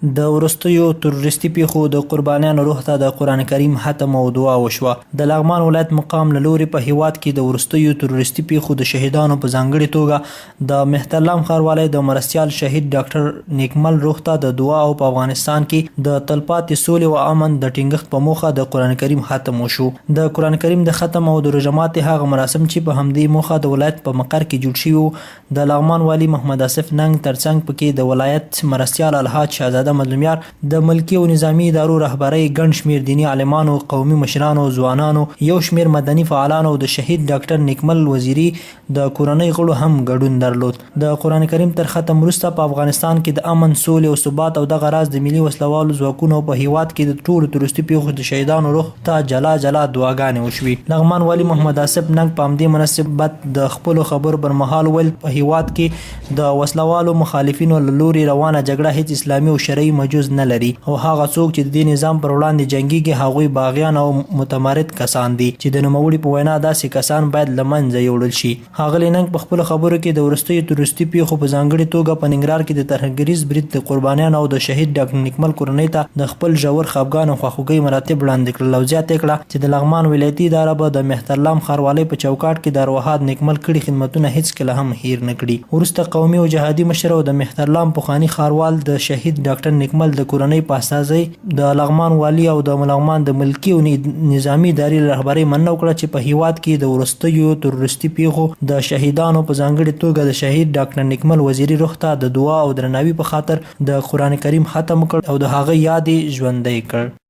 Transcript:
د وروستیو تروریستي پېښو د قربانیانو روح ته د قرآن کریم ختم او دعا وشوه. د لغمان ولایت مقام له لوري په هېواد کې د وروستیو تروریستي پېښو د شهیدانو په ځانګړې توګه د مهترلام ښاروالۍ د مرستیال شهید ډاکټر نیکمل روح ته د دعا او په افغانستان کې د تلپاتې سولې او امن د ټینګښت په موخه د قرآن کریم ختم وشو. د قرآن کریم د ختم او د روژه ماتې هغه مراسم چې په همدې موخه د ولایت په مقر کې جوړ شوي وو، د لغمان والي محمد اصف ننګ ترڅنګ پکې د ولایت مرستیال الحاج شهزاده مظلومیار، د ملکي او نظامي ادارو رهبرۍ، ګڼ شمېر دیني عالمانو، قومي مشرانو، ځوانانو، یو شمېر مدني فعالانو او د شهید ډاکټر نیکمل وزیري د کورنۍ غړو هم ګډون درلود. د قرآن کریم تر ختم وروسته په افغانستان کې د امن، سولې او ثبات او دغه راز د ملي وسله والو ځواکونو او په هېواد کې د ټولو تروریستي پېښو د شهیدانو روح ته جلا جلا دعاګانې وشوې. لغمان والي محمد آصف ننګ په همدې مناسبت د خپلو خبرو پر مهال وویل، په هېواد کې د وسله والو مخالفینو له لوري روانه جګړه هېڅ اسلامي او شرعي مجوز نه لري او هغه څوک چې د دې نظام پر وړاندې جنګېږي هغوی باغیان او متمرد کسان دي چې د نوموړي په وینا داسې کسان باید له منځه یوړل شي. ښاغلي ننګ په خپلو خبرو کې د وروستیو تروریستي پېښو په ځانګړې توګه په ننګرهار کې د ترهګریز برید د قربانیانو او د شهید ډاکټر نیکمل کورنۍ ته د خپل ژور خپګان او خواخوږۍ مراتب وړاندې کړل او زیاته یې کړه چې د لغمان ولایتي اداره به د مهترلام ښاروالۍ په چوکاټ کې د ارواښاد نیکمل کړي خدمتونه هېڅکله هم هېر نه کړي. وروسته قومي او جهادي مشر او د مهترلام پخواني ښاروال د شهید ډاکټر نیکمل د کورنۍ په استازۍ د لغمان والي او د لغمان د ملکي او نظامي ادارې له رهبرۍ مننه وکړه چې په هیواد کې د وروستیو تروریستي پیښو د شهیدانو په ځانګړې توګه د شهید ډاکټر نیکمل وزیري روح ته د دعا او درناوي په خاطر د قرآن کریم ختم وکړ او د هغه یاد یې ژوندی کړ.